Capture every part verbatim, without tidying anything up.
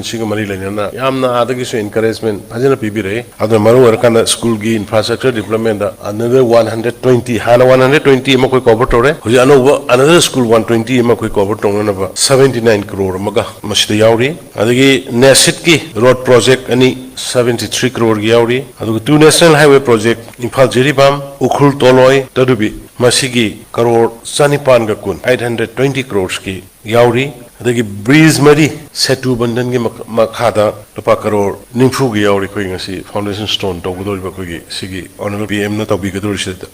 ꯁꯤꯒ ꯃꯔꯤ ꯂꯩꯅꯅ ꯌꯥꯝꯅ ꯑꯥꯗꯒꯤꯁꯨ encouragement ꯐꯖꯅ ꯄꯤꯕꯤꯔꯛꯏ꯫ ꯑꯗꯨꯅ ꯃꯔꯨ ꯑꯣꯏꯔꯀꯥꯟꯗ school ꯒꯤ infrastructure development ꯗ another one hundred twenty, ꯍꯥꯟꯅ one hundred twenty ꯑꯃ ꯑꯩꯈꯣꯏ cover ꯇꯧꯔꯦ, ꯍꯧꯖꯤꯛ ꯑꯅꯧꯕ another school one twenty ꯑꯃ ꯑꯩꯈꯣꯏ cover ꯇꯧꯅꯅꯕ seventy nine crore ꯑꯃꯒ ꯃꯁꯤꯗ ꯌꯥꯎꯔꯤ꯫ ꯑꯗꯒꯤ NESID ꯀꯤ road project ꯑꯅꯤ seventy three crore ꯒꯤ ꯌꯥꯎꯔꯤ꯫ ꯑꯗꯨꯒ two national highway project, Imphal Jiribam, Ukhrul ꯇꯣꯂꯣꯏ, ꯇꯗꯨꯕꯤ, ꯃꯁꯤꯒꯤ ꯀꯔꯣꯔ ꯆꯅꯤꯄꯥꯟꯒ ꯀꯨꯟ, eight hundred twenty crores ꯀꯤ ꯌꯥꯎꯔꯤ꯫ ꯑꯗꯒꯤ bridge ꯃꯔꯤ ꯁꯦꯇꯨ ꯕꯟꯙꯟꯒꯤ ꯃꯈ-, ꯃꯈꯥꯗ ꯂꯨꯄꯥ ꯀꯔꯣꯔ ꯅꯤꯐꯨꯒꯤ ꯌꯥꯎꯔꯤ꯫ ꯑꯩꯈꯣꯏ ꯉꯁꯤ foundation stone ꯇꯧꯒꯗꯧꯔꯤꯕ ꯑꯩꯈꯣꯏꯒꯤ ꯁꯤꯒꯤ honourable P M ꯅ ꯇꯧꯕꯤꯒꯗꯧꯔꯤꯁꯤꯗ꯫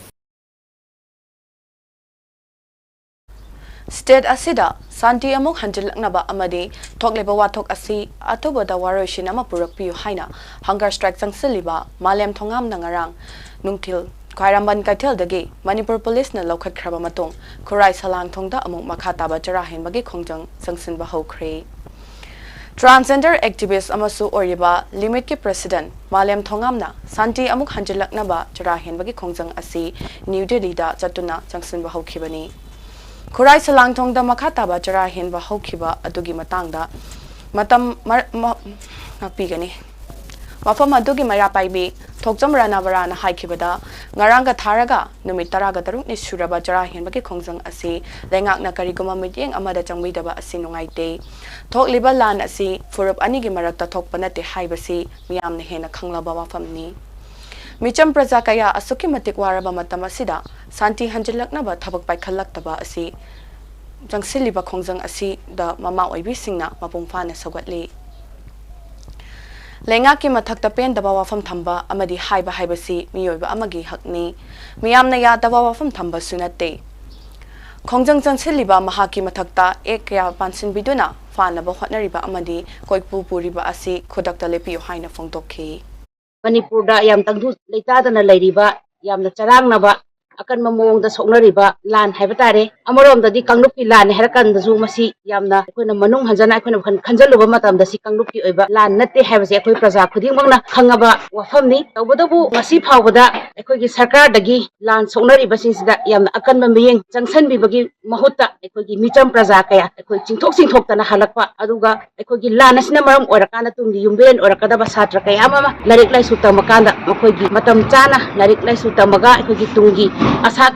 State ꯑꯁꯤꯗ ꯁꯥꯟꯇꯤ ꯑꯃꯨꯛ ꯍꯟꯖꯤꯜꯂꯛꯅꯕ ꯑꯃꯗꯤ ꯊꯣꯛꯂꯤꯕ ꯋꯥꯊꯣꯛ ꯑꯁꯤ ꯑꯊꯨꯕꯗ ꯋꯥꯔꯣꯏꯁꯤꯟ ꯑꯃ ꯄꯨꯔꯛꯄꯤꯌꯨ ꯍꯥꯏꯅ hunger strike ꯆꯪꯁꯤꯜꯂꯤꯕ ꯃꯥꯂꯦꯝ ꯊꯣꯉꯥꯝꯅ ꯉꯔꯥꯡ ꯅꯨꯡꯊꯤꯜ ꯈ꯭ꯋꯥꯏꯔꯝꯕꯟ ꯀꯩꯊꯦꯜꯗꯒꯤ ꯃꯅꯤꯄꯨꯔ ꯄꯨꯂꯤꯁꯅ ꯂꯧꯈꯠꯈ꯭ꯔꯕ ꯃꯇꯨꯡ ꯈꯨꯔꯥꯏ ꯁꯂꯥꯡꯊꯣꯡꯗ ꯑꯃꯨꯛ ꯃꯈꯥ ꯇꯥꯕ ꯆꯔꯥ ꯍꯦꯟꯕꯒꯤ ꯈꯣꯡꯖꯪ ꯆꯪꯁꯤꯟꯕ ꯍꯧꯈ꯭ꯔꯦ꯫ Transgender activist ꯑꯃꯁꯨ ꯑꯣꯏꯔꯤꯕ ꯂꯤꯃꯤꯠꯀꯤ president ꯃꯥꯂꯦꯝ ꯊꯣꯉꯥꯝꯅ ꯁꯥꯟꯇꯤ ꯑꯃꯨꯛ ꯍꯟꯖꯤꯜꯂꯛꯅꯕ ꯆꯔꯥ ꯍꯦꯟꯕꯒꯤ ꯈꯣꯡꯖꯪ ꯑꯁꯤ ꯅ꯭ꯌꯨ ꯗꯦꯜꯂꯤꯗ ꯆꯠꯇꯨꯅ ꯆꯪꯁꯤꯟꯕ ꯍꯧꯈꯤꯕꯅꯤ꯫ ꯈꯨꯔꯥꯏ ꯁꯂꯥꯡꯊꯣꯡꯗ ꯃꯈꯥ ꯇꯥꯕ ꯆꯔꯥ ꯍꯦꯟꯕ ꯍꯧꯈꯤꯕ ꯑꯗꯨꯒꯤ ꯃꯇꯥꯡꯗ ꯃꯇꯝ ꯃꯔ-, ꯃ-, ꯉꯥꯛꯄꯤꯒꯅꯤ꯫ ꯃꯐꯝ ꯑꯗꯨꯒꯤ ꯃꯩꯔꯥ ꯄꯥꯏꯕꯤ ꯊꯣꯛꯆꯝ ꯔꯥꯅꯥꯕꯔꯥꯅ ꯍꯥꯏꯈꯤꯕꯗ, ꯉꯔꯥꯡꯒ ꯊꯥꯔꯒ ꯅꯨꯃꯤꯠ ꯇꯔꯥꯒ ꯇꯔꯨꯛꯅꯤ ꯁꯨꯔꯕ ꯆꯔꯥ ꯍꯦꯟꯕꯒꯤ ꯈꯣꯡꯖꯪ ꯑꯁꯤ ꯂꯩꯉꯥꯛꯅ ꯀꯔꯤꯒꯨꯝꯕ ꯃꯤꯠꯌꯦꯡ ꯑꯃꯗ ꯆꯪꯕꯤꯗꯕ ꯑꯁꯤ ꯅꯨꯡꯉꯥꯏꯇꯦ꯫ ꯊꯣꯛꯂꯤꯕ ꯂꯥꯟ ꯑꯁꯤ ꯐꯨꯔꯨꯞ ꯑꯅꯤꯒꯤ ꯃꯔꯛꯇ ꯊꯣꯛꯄ ꯅꯠꯇꯦ ꯍꯥꯏꯕꯁꯤ ꯃꯤꯌꯥꯝꯅ ꯍꯦꯟꯅ ꯈꯪꯂꯕ ꯋꯥꯐꯝꯅꯤ꯫ ꯃꯤꯆꯝ ꯄ꯭ꯔꯖꯥ ꯀꯌꯥ ꯑꯁꯨꯛꯀꯤ ꯃꯇꯤꯛ ꯋꯥꯔꯕ ꯃꯇꯝ ꯑꯁꯤꯗ ꯁꯥꯟꯇꯤ ꯍꯟꯖꯤꯜꯂꯛꯅꯕ ꯊꯕꯛ ꯄꯥꯏꯈꯠꯂꯛꯇꯕ ꯑꯁꯤ ꯆꯪꯁꯤꯜꯂꯤꯕ ꯈꯣꯡꯖꯪ ꯑꯁꯤꯗ ꯃꯃꯥ ꯑꯣꯏꯕꯤꯁꯤꯡꯅ ꯃꯄꯨꯡ ꯐꯥꯅ ꯁꯧꯒꯠꯂꯤ꯫ ꯂꯩꯉꯥꯛꯀꯤ ꯃꯊꯛꯇ ꯄꯦꯟꯗꯕ ꯋꯥꯐꯝ ꯊꯝꯕ ꯑꯃꯗꯤ ꯍꯥꯏꯕ ꯍꯥꯏꯕꯁꯤ ꯃꯤꯑꯣꯏꯕ ꯑꯃꯒꯤ ꯍꯛꯅꯤ꯫ ꯃꯤꯌꯥꯝꯅ ꯌꯥꯗꯕ ꯋꯥꯐꯝ ꯊꯝꯕꯁꯨ ꯅꯠꯇꯦ꯫ ꯈꯣꯡꯖꯪ ꯆꯪꯁꯤꯜꯂꯤꯕ ꯃꯍꯥꯛꯀꯤ ꯃꯊꯛꯇ ꯑꯦꯛ ꯀꯌꯥ ꯄꯥꯟꯁꯤꯟꯕꯤꯗꯨꯅ ꯐꯥꯅꯕ ꯍꯣꯠꯅꯔꯤꯕ ꯑꯃꯗꯤ ꯀꯣꯏꯄꯨ ꯄꯨꯔꯤꯕ ꯑꯁꯤ ꯈꯨꯗꯛꯇ ꯂꯦꯞꯄꯤꯌꯨ ꯍꯥꯏꯅ ꯐꯣꯡꯗꯣꯛꯈꯤ꯫ ꯃꯅꯤꯄꯨꯔꯗ ꯌꯥꯝ ꯇꯪꯗꯨ ꯂꯩꯇꯥꯗꯅ ꯂꯩꯔꯤꯕ, ꯌꯥꯝꯅ ꯆꯔꯥꯡꯅꯕ, ꯑꯀꯟꯕ ꯃꯑꯣꯡꯗ ꯁꯣꯛꯅꯔꯤꯕ ꯂꯥꯟ ꯍꯥꯏꯕ ꯇꯥꯔꯦ꯫ ꯑꯃꯔꯣꯝꯗꯗꯤ ꯀꯥꯡꯂꯨꯞꯀꯤ ꯂꯥꯟꯅꯤ ꯍꯥꯏꯔꯀꯥꯟꯗꯁꯨ ꯃꯁꯤ ꯌꯥꯝꯅ ꯑꯩꯈꯣꯏꯅ ꯃꯅꯨꯡ ꯍꯟꯖꯅ ꯑꯩꯈꯣꯏꯅ ꯋꯥꯈꯜ ꯈꯟꯖꯜꯂꯨꯕ ꯃꯇꯝꯗ ꯁꯤ ꯀꯥꯡꯂꯨꯞꯀꯤ ꯑꯣꯏꯕ ꯂꯥꯟ ꯅꯠꯇꯦ ꯍꯥꯏꯕꯁꯦ ꯑꯩꯈꯣꯏ ꯄ꯭ꯔꯖꯥ ꯈꯨꯗꯤꯡꯃꯛꯅ ꯈꯪꯉꯕ ꯋꯥꯐꯝꯅꯤ꯫ ꯇꯧꯕꯇꯕꯨ ꯉꯁꯤ ꯐꯥꯎꯕꯗ ꯑꯩꯈꯣꯏꯒꯤ ꯁꯔꯀꯥꯔꯗꯒꯤ ꯂꯥꯟ ꯁꯣꯛꯅꯔꯤꯕꯁꯤꯡꯁꯤꯗ ꯌꯥꯝꯅ ꯑꯀꯟꯕ ꯃꯤꯠꯌꯦꯡ ꯆꯪꯁꯤꯟꯕꯤꯕꯒꯤ ꯃꯍꯨꯠꯇ, ꯑꯩꯈꯣꯏꯒꯤ ꯃꯤꯆꯝ ꯄ꯭ꯔꯖꯥ ꯀꯌꯥ ꯑꯩꯈꯣꯏ ꯆꯤꯡꯊꯣꯛ ꯆꯤꯡꯊꯣꯛꯇꯅ ꯍꯜꯂꯛꯄ, ꯑꯗꯨꯒ ꯑꯩꯈꯣꯏꯒꯤ ꯂꯥꯟ ꯑꯁꯤꯅ ꯃꯔꯝ ꯑꯣꯏꯔꯀꯥꯟꯗ ꯇꯨꯡꯒꯤ ꯌꯨꯝꯕꯤꯔꯦꯟ ꯑꯣꯏꯔꯛꯀꯗꯕ ꯁꯥꯇ꯭ꯔ ꯀꯌꯥ ꯑꯃ ꯂꯥꯏꯔꯤꯛ ꯂꯥꯏꯁꯨ ꯇꯝꯃꯀꯥꯟꯗ ꯃꯈꯣꯏꯒꯤ ꯃꯇꯝ ꯆꯥꯅ ꯂꯥꯏꯔꯤꯛ ꯂꯥꯏꯁꯨ ꯇꯝꯃꯒ ꯑꯩꯈꯣꯏꯒꯤ ꯇꯨꯡꯒꯤ ꯑꯁꯥ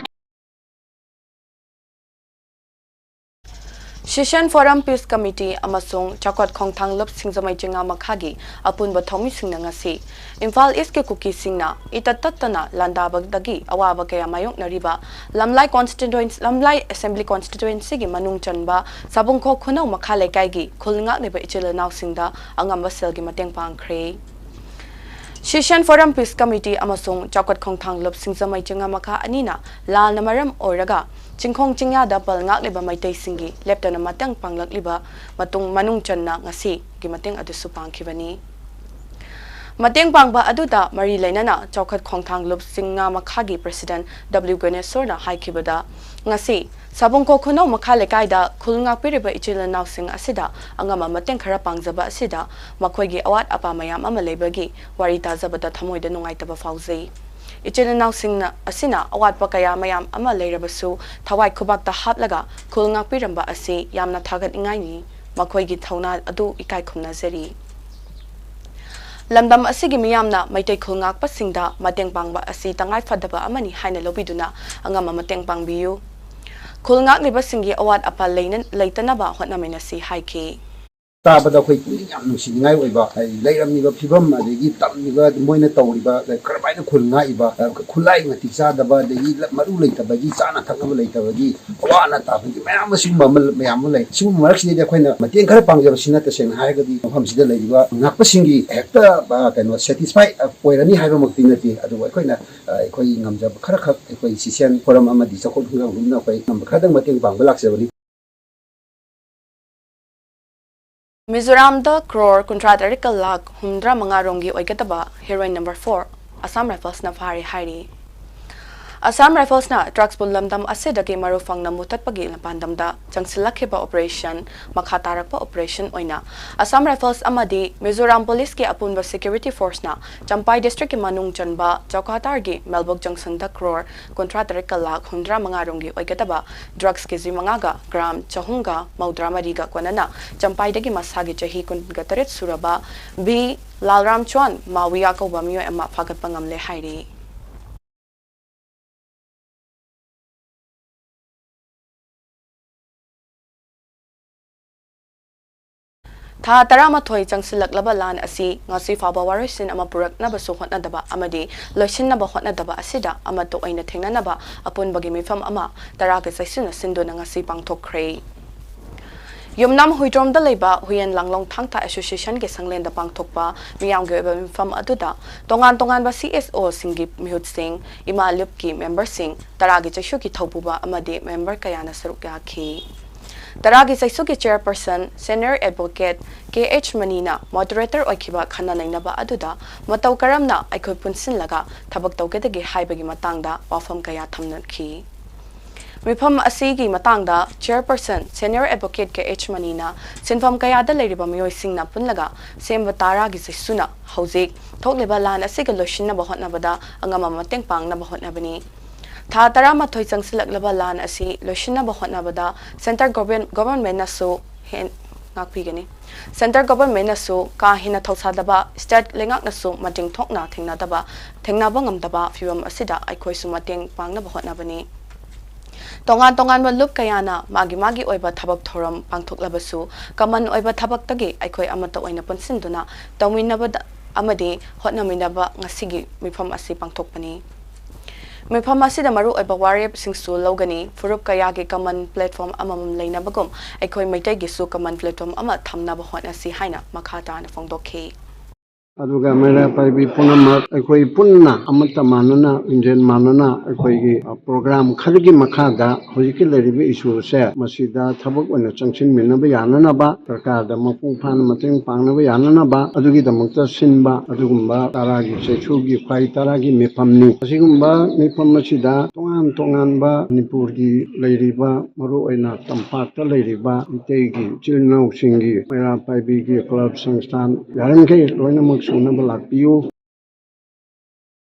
Session Forum Peace Committee ꯑꯃꯁꯨꯡ ꯆꯥꯎꯈꯠ ꯈꯣꯡꯊꯥꯡꯂꯨꯞ ꯁꯤꯡꯖꯃꯩ ꯆꯤꯉꯥ ꯃꯈꯥꯒꯤ ꯑꯄꯨꯟꯕ ꯊꯧꯃꯤꯁꯤꯡꯅ ꯉꯁꯤ ꯏꯝꯐꯥꯜ ꯏꯁꯀꯤ ꯀꯨꯀꯤꯁꯤꯡꯅ ꯏꯇꯠ ꯇꯠꯇꯅ ꯂꯥꯟꯗꯥꯕꯗꯒꯤ ꯑꯋꯥꯕ ꯀꯌꯥ ꯃꯥꯌꯣꯛꯅꯔꯤꯕ ꯂꯝꯂꯥꯏ constituency, ꯂꯝꯂꯥꯏ Assembly Constituencyꯒꯤ ꯃꯅꯨꯡ ꯆꯟꯕ ꯁꯥꯕꯨꯡꯈꯣꯛ ꯈꯨꯅꯧ ꯃꯈꯥ ꯂꯩꯀꯥꯏꯒꯤ ꯈꯨꯜ ꯉꯥꯛꯂꯤꯕ ꯏꯆꯤꯜ ꯏꯅꯥꯎꯁꯤꯡꯗ ꯑꯉꯝꯕ ꯁꯦꯜꯒꯤ ꯃꯇꯦꯡ ꯄꯥꯡꯈ꯭ꯔꯦ꯫ Session Forum Peace Committee ꯑꯃꯁꯨꯡ ꯆꯥꯎꯈꯠ ꯈꯣꯡꯊꯥꯡꯂꯨꯞ ꯁꯤꯡꯖꯃꯩ ꯆꯤꯉꯥ ꯃꯈꯥ ꯑꯅꯤꯅ ꯂꯥꯟꯅ ꯃꯔꯝ ꯑꯣꯏꯔꯒ ꯆꯤꯡꯈꯣꯡ ꯆꯤꯡꯌꯥꯗ ꯄꯜ ꯉꯥꯛꯂꯤꯕ ꯃꯩꯇꯩꯁꯤꯡꯒꯤ ꯂꯦꯞꯇꯅ ꯃꯇꯦꯡ ꯄꯥꯡꯂꯛꯂꯤꯕ ꯃꯇꯨꯡ ꯃꯅꯨꯡ ꯆꯟꯅ ꯉꯁꯤꯒꯤ ꯃꯇꯦꯡ ꯑꯗꯨꯁꯨ ꯄꯥꯡꯈꯤꯕꯅꯤ꯫ ꯃꯇꯦꯡ ꯄꯥꯡꯕ ꯑꯗꯨꯗ ꯃꯔꯤ ꯂꯩꯅꯅ ꯆꯥꯎꯈꯠ ꯈꯣꯡꯊꯥꯡꯂꯨꯞ ꯆꯤꯉꯥ ꯃꯈꯥꯒꯤ President W ꯒ꯭ꯌꯥꯅꯦꯁꯣꯔꯅ ꯍꯥꯏꯈꯤꯕꯗ, ꯉꯁꯤ ꯁꯥꯕꯨꯡꯈꯣꯛ ꯈꯨꯅꯧ ꯃꯈꯥ ꯂꯩꯀꯥꯏꯗ ꯈꯨꯜ ꯉꯥꯛꯄꯤꯔꯤꯕ ꯏꯆꯤꯜ ꯏꯅꯥꯎꯁꯤꯡ ꯑꯁꯤꯗ ꯑꯉꯝꯕ ꯃꯇꯦꯡ ꯈꯔ ꯄꯥꯡꯖꯕ ꯑꯁꯤꯗ ꯃꯈꯣꯏꯒꯤ ꯑꯋꯥꯠ ꯑꯄꯥ ꯃꯌꯥꯝ ꯑꯃ ꯂꯩꯕꯒꯤ ꯋꯥꯔꯤ ꯇꯥꯖꯕꯗ ꯊꯃꯣꯏꯗ ꯅꯨꯡꯉꯥꯏꯇꯕ ꯐꯥꯎꯖꯩ꯫ ꯏꯆꯤꯜ ꯏꯅꯥꯎꯁꯤꯡꯅ ꯑꯁꯤꯅ ꯑꯋꯥꯠꯄ ꯀꯌꯥ ꯃꯌꯥꯝ ꯑꯃ ꯂꯩꯔꯕꯁꯨ ꯊꯋꯥꯏ ꯈꯨꯕꯥꯛꯇ ꯍꯥꯞꯂꯒ ꯈꯨꯜ ꯉꯥꯛꯄꯤꯔꯝꯕ ꯑꯁꯤ ꯌꯥꯝꯅ ꯊꯥꯒꯠꯅꯤꯡꯉꯥꯏꯅꯤ꯫ ꯃꯈꯣꯏꯒꯤ ꯊꯧꯅꯥ ꯑꯗꯨ ꯏꯀꯥꯏ ꯈꯨꯝꯅꯖꯔꯤ꯫ ꯂꯝꯗꯝ ꯑꯁꯤꯒꯤ ꯃꯤꯌꯥꯝꯅ ꯃꯩꯇꯩ ꯈꯨꯜ ꯉꯥꯛꯄꯁꯤꯡꯗ ꯃꯇꯦꯡ ꯄꯥꯡꯕ ꯑꯁꯤ ꯇꯉꯥꯏ ꯐꯗꯕ ꯑꯃꯅꯤ ꯍꯥꯏꯅ ꯂꯧꯕꯤꯗꯨꯅ ꯑꯉꯝꯕ ꯃꯇꯦꯡ ꯄꯥꯡꯕꯤꯌꯨ꯫ ꯈꯨꯜ ꯉꯥꯛꯂꯤꯕꯁꯤꯡꯒꯤ ꯑꯋꯥꯠ ꯑꯄꯥ ꯂꯩꯅ-, ꯂꯩꯇꯅꯕ ꯍꯣꯠꯅꯃꯤꯟꯅꯁꯤ ꯍꯥꯏꯈꯤ꯫ ꯇꯥꯕꯗ ꯑꯩꯈꯣꯏ ꯄꯨꯛꯅꯤꯡ ꯌꯥꯝ ꯅꯨꯡꯁꯤꯅꯤꯡꯉꯥꯏ ꯑꯣꯏꯕ, ꯍꯥꯏꯗꯤ ꯂꯩꯔꯝꯃꯤꯕ ꯐꯤꯕꯝ, ꯑꯗꯒꯤ ꯇꯝꯃꯤꯕ, ꯃꯣꯏꯅ ꯇꯧꯔꯤꯕ, ꯀꯔꯝꯍꯥꯏꯅ ꯈꯨꯜ ꯉꯥꯛꯏꯕ, ꯈꯨꯠꯂꯥꯏ ꯃꯇꯤꯛ ꯆꯥꯗꯕ, ꯑꯗꯒꯤ ꯃꯔꯨ ꯂꯩꯇꯕꯒꯤ, ꯆꯥꯅ ꯊꯛꯅꯕ ꯂꯩꯇꯕꯒꯤ, ꯑꯋꯥ ꯑꯅꯥ ꯇꯥꯕꯒꯤ ꯃꯌꯥꯝ ꯑꯃ, ꯁꯤꯒꯨꯝꯕ ꯑꯃ, ꯃꯌꯥꯝ ꯑꯃ ꯂꯩ꯫ ꯁꯤꯒꯨꯝꯕ ꯃꯔꯛꯁꯤꯗꯩꯗ ꯑꯩꯈꯣꯏꯅ ꯃꯇꯦꯡ ꯈꯔ ꯄꯥꯡꯖꯕꯁꯤꯅ, ꯇꯁꯦꯡꯅ ꯍꯥꯏꯔꯒꯗꯤ, ꯃꯐꯝꯁꯤꯗ ꯂꯩꯔꯤꯕ ꯉꯥꯛꯄꯁꯤꯡꯒꯤ ꯍꯦꯛꯇ, ꯑ, ꯀꯩꯅꯣ, satisfy, ꯑ, ꯑꯣꯏꯔꯅꯤ ꯍꯥꯏꯕꯃꯛꯇꯤ ꯅꯠꯇꯦ꯫ ꯑꯗꯨꯕꯨ ꯑꯩꯈꯣꯏꯅ, ꯑ, ꯑꯩꯈꯣꯏꯒꯤ ꯉꯝꯖꯕ ꯈꯔꯈꯛ, ꯑꯩꯈꯣꯏ Session Forum ꯑꯃꯗꯤ ꯆꯥꯎꯈꯠ ꯈꯣꯡꯊꯥꯡ ꯂꯨꯞꯅ ꯑꯩꯈꯣꯏ ꯉꯝꯕ ꯈꯔꯗꯪ ꯃꯇꯦꯡ ꯄꯥꯡꯕ ꯂꯥꯛꯆꯕꯅꯤ꯫ ꯃꯤꯖꯣꯔꯥꯝꯗ ꯀ꯭ꯔꯣꯔ ꯀꯨꯟꯊ꯭ꯔꯥ ꯇꯔꯦꯠꯀ ꯂꯥꯈ ꯍꯨꯝꯗ꯭ꯔꯥ ꯃꯉꯥ ꯔꯣꯝꯒꯤ ꯑꯣꯏꯒꯗꯕ heroin number four Assam Riflesꯅ ꯐꯥꯔꯦ ꯍꯥꯏꯔꯤ꯫ Assam Riflesꯅ drugsꯄꯨ ꯂꯝꯗꯝ ꯑꯁꯤꯗꯒꯤ ꯃꯔꯨ ꯐꯪꯅ ꯃꯨꯊꯠꯄꯒꯤ ꯄꯥꯟꯗꯝꯗ ꯆꯪꯁꯤꯜꯂꯛꯈꯤꯕ operation ꯃꯈꯥ ꯇꯥꯔꯛꯄ operation ꯑꯣꯏꯅ Assam Rifles ꯑꯃꯗꯤ Mizoram Policeꯀꯤ ꯑꯄꯨꯟꯕ security forceꯅ ꯆꯝꯄꯥꯏ districtꯀꯤ ꯃꯅꯨꯡ ꯆꯟꯕ ꯆꯧꯀꯥꯇꯥꯔꯒꯤ ꯃꯦꯜꯕꯣꯛ junctionꯗ crore ꯀꯨꯟꯊ꯭ꯔꯥ ꯇꯔꯦꯠꯀ ꯂꯥꯈ ꯍꯨꯝꯗ꯭ꯔꯥ ꯃꯉꯥ ꯔꯣꯝꯒꯤ ꯑꯣꯏꯒꯗꯕ drugs ꯀꯦꯖꯤ ꯃꯉꯥꯒ gram ꯆꯍꯨꯝꯒ ꯃꯧꯗ꯭ꯔꯥ ꯃꯔꯤꯒ ꯀꯣꯟꯅꯅ ꯆꯝꯄꯥꯏꯗꯒꯤ ꯃꯁꯥꯒꯤ ꯆꯍꯤ ꯀꯨꯟꯒ ꯇꯔꯦꯠ ꯁꯨꯔꯕ ꯕꯤ ꯂꯥꯜꯔꯥꯝ ꯆ꯭ꯋꯥꯟ ꯃꯥꯋꯤꯌꯥ ꯀꯧꯕ ꯃꯤꯑꯣꯏ ꯑꯃ ꯐꯥꯒꯠꯄ ꯉꯝꯂꯦ ꯍꯥꯏꯔꯤ꯫ ꯊꯥ ꯇꯔꯥꯃꯥꯊꯣꯏ ꯆꯪꯁꯤꯜꯂꯛꯂꯕ ꯂꯥꯟ ꯑꯁꯤ ꯉꯁꯤ ꯐꯥꯎꯕ ꯋꯥꯔꯣꯏꯁꯤꯟ ꯑꯃ ꯄꯨꯔꯛꯅꯕꯁꯨ ꯍꯣꯠꯅꯗꯕ ꯑꯃꯗꯤ ꯂꯣꯏꯁꯤꯟꯅꯕ ꯍꯣꯠꯅꯗꯕ ꯑꯁꯤꯗ ꯑꯃꯠꯇ ꯑꯣꯏꯅ ꯊꯦꯡꯅꯅꯕ ꯑꯄꯨꯟꯕꯒꯤ ꯃꯤꯐꯝ ꯑꯃ ꯇꯔꯥꯒ ꯆꯩꯁꯨꯅ ꯁꯤꯟꯗꯨꯅ ꯉꯁꯤ ꯄꯥꯡꯊꯣꯛꯈ꯭ꯔꯦ꯫ ꯌꯨꯝꯅꯥꯝ ꯍꯨꯏꯗ꯭ꯔꯣꯝꯗ ꯂꯩꯕ ꯍꯨꯏꯌꯦꯟ ꯂꯥꯡꯂꯣꯡ ꯊꯥꯡ ꯇꯥ Associationꯒꯤ ꯁꯪꯂꯦꯟꯗ ꯄꯥꯡꯊꯣꯛꯄ ꯃꯤꯌꯥꯝꯒꯤ ꯑꯣꯏꯕ ꯃꯤꯐꯝ ꯑꯗꯨꯗ ꯇꯣꯉꯥꯟ ꯇꯣꯉꯥꯟꯕ CSOꯁꯤꯡꯒꯤ ꯃꯤꯍꯨꯠꯁꯤꯡ, ꯏꯃꯥ ꯂꯨꯞꯀꯤ memberꯁꯤꯡ, ꯇꯔꯥꯒꯤ ꯆꯩꯁꯨꯒꯤ ꯊꯧꯄꯨꯕ ꯑꯃꯗꯤ member ꯀꯌꯥꯅ ꯁꯔꯨꯛ ꯌꯥꯈꯤ꯫ ꯇꯔꯥꯒꯤ ꯆꯩꯁꯨꯒꯤ chairperson, senior advocate ꯀꯦ ꯑꯩꯆ ꯃꯅꯤꯅ moderator ꯑꯣꯏꯈꯤꯕ ꯈꯟꯅ ꯅꯩꯅꯕ ꯑꯗꯨꯗ ꯃꯇꯧ ꯀꯔꯝꯅ ꯑꯩꯈꯣꯏ ꯄꯨꯟꯁꯤꯜꯂꯒ ꯊꯕꯛ ꯇꯧꯒꯗꯒꯦ ꯍꯥꯏꯕꯒꯤ ꯃꯇꯥꯡꯗ ꯋꯥꯐꯝ ꯀꯌꯥ ꯊꯝꯅꯈꯤ꯫ ꯃꯤꯐꯝ ꯑꯁꯤꯒꯤ ꯃꯇꯥꯡꯗ chairperson, senior advocate ꯀꯦ ꯑꯩꯆ ꯃꯅꯤꯅ ꯁꯤꯟꯐꯝ ꯀꯌꯥꯗ ꯂꯩꯔꯤꯕ ꯃꯤꯑꯣꯏꯁꯤꯡꯅ ꯄꯨꯜꯂꯒ ꯁꯦꯝꯕ ꯇꯔꯥꯒꯤ ꯆꯩꯁꯨꯅ ꯍꯧꯖꯤꯛ ꯊꯣꯛꯂꯤꯕ ꯂꯥꯟ ꯑꯁꯤꯒ ꯂꯣꯏꯁꯤꯟꯅꯕ ꯍꯣꯠꯅꯕꯗ ꯑꯉꯝꯕ ꯃꯇꯦꯡ ꯄꯥꯡꯅꯕ ꯍꯣꯠꯅꯕꯅꯤ꯫ ꯊꯥ ꯇꯔꯥꯃꯥꯊꯣꯏ ꯆꯪꯁꯤꯜꯂꯛꯂꯕ ꯂꯥꯟ ꯑꯁꯤ ꯂꯣꯏꯁꯤꯟꯅꯕ ꯍꯣꯠꯅꯕꯗ centre government, governmentꯅꯁꯨ ꯍꯦꯟ-, ꯉꯥꯛꯄꯤꯒꯅꯤ꯫ Centre governmentꯅꯁꯨ ꯀꯥ ꯍꯦꯟꯅ ꯊꯧꯁꯥꯗꯕ, state ꯂꯩꯉꯥꯛꯅꯁꯨ ꯃꯇꯤꯡ ꯊꯣꯛꯅ ꯊꯦꯡꯅꯗꯕ, ꯊꯦꯡꯅꯕ ꯉꯝꯗꯕ ꯐꯤꯚꯝ ꯑꯁꯤꯗ ꯑꯩꯈꯣꯏꯁꯨ ꯃꯇꯦꯡ ꯄꯥꯡꯅꯕ ꯍꯣꯠꯅꯕꯅꯤ꯫ ꯇꯣꯉꯥꯟ ꯇꯣꯉꯥꯟꯕ ꯂꯨꯞ ꯀꯌꯥꯅ ꯃꯥꯒꯤ ꯃꯥꯒꯤ ꯑꯣꯏꯕ ꯊꯕꯛ ꯊꯧꯔꯝ ꯄꯥꯡꯊꯣꯛꯂꯕꯁꯨ, common ꯑꯣꯏꯕ ꯊꯕꯛꯇꯒꯤ ꯑꯩꯈꯣꯏ ꯑꯃꯠꯇ ꯑꯣꯏꯅ ꯄꯨꯟꯁꯤꯟꯗꯨꯅ ꯇꯧꯃꯤꯟꯅꯕꯗ ꯑꯃꯗꯤ ꯍꯣꯠꯅꯃꯤꯟꯅꯕ ꯉꯁꯤꯒꯤ ꯃꯤꯐꯝ ꯑꯁꯤ ꯄꯥꯡꯊꯣꯛꯄꯅꯤ꯫ ꯃꯤꯐꯝ ꯑꯁꯤꯗ ꯃꯔꯨꯑꯣꯏꯕ ꯋꯥꯔꯦꯞꯁꯤꯡꯁꯨ ꯂꯧꯒꯅꯤ꯫ ꯐꯨꯔꯨꯞ ꯀꯌꯥꯒꯤ common platform ꯑꯃꯃꯝ ꯂꯩꯅꯕꯒꯨꯝ ꯑꯩꯈꯣꯏ ꯃꯩꯇꯩꯒꯤꯁꯨ common platform ꯑꯃ ꯊꯝꯅꯕ ꯍꯣꯠꯅꯁꯤ ꯍꯥꯏꯅ ꯃꯈꯥ ꯇꯥꯅ ꯐꯣꯡꯗꯣꯛꯈꯤ꯫ ꯑꯗꯨꯒ ꯃꯩꯔꯥ ꯄꯥꯏꯕꯤ ꯄꯨꯝꯅꯃꯛ ꯑꯩꯈꯣꯏ ꯄꯨꯟꯅ ꯑꯃꯠꯇ ꯃꯥꯟꯅꯅ, ꯂꯤꯡꯖꯦꯜ ꯃꯥꯟꯅꯅ ꯑꯩꯈꯣꯏꯒꯤ, ꯑ, ꯄ꯭ꯔꯣꯒ꯭ꯔꯥꯝ ꯈꯔꯒꯤ ꯃꯈꯥꯗ ꯍꯧꯖꯤꯛꯀꯤ ꯂꯩꯔꯤꯕ ꯏꯁꯨ ꯑꯁꯦ ꯃꯁꯤꯗ ꯊꯕꯛ ꯑꯣꯏꯅ ꯆꯪꯁꯤꯟꯃꯤꯟꯅꯕ ꯌꯥꯅꯅꯕ, ꯁꯔꯀꯥꯔꯗ ꯃꯄꯨꯡ ꯐꯥꯅ ꯃꯇꯦꯡ ꯄꯥꯡꯅꯕ ꯌꯥꯅꯅꯕ ꯑꯗꯨꯒꯤꯗꯃꯛꯇ ꯁꯤꯟꯕ ꯑꯗꯨꯒꯨꯝꯕ ꯇꯔꯥꯒꯤ ꯆꯩꯁꯨꯒꯤ ꯈ꯭ꯋꯥꯏ ꯇꯔꯥꯒꯤ ꯃꯤꯐꯝꯅꯤ꯫ ꯑꯁꯤꯒꯨꯝꯕ ꯃꯤꯐꯝ ꯑꯁꯤꯗ ꯇꯣꯉꯥꯟ ꯇꯣꯉꯥꯟꯕ ꯃꯅꯤꯄꯨꯔꯒꯤ ꯂꯩꯔꯤꯕ, ꯃꯔꯨꯑꯣꯏꯅ ꯇꯝꯄꯥꯛꯇ ꯂꯩꯔꯤꯕ ꯃꯤꯇꯩꯒꯤ ꯏꯆꯤꯜ ꯏꯅꯥꯎꯁꯤꯡꯒꯤ, ꯃꯩꯔꯥ ꯄꯥꯏꯕꯤꯒꯤ ꯀ꯭ꯂꯕ ꯁꯪꯁꯊꯥꯟ ꯌꯥꯔꯤꯃꯈꯩ ꯂꯣꯏꯅꯃꯛ ꯁꯨꯅꯕ ꯂꯥꯛꯄꯤꯌꯨ꯫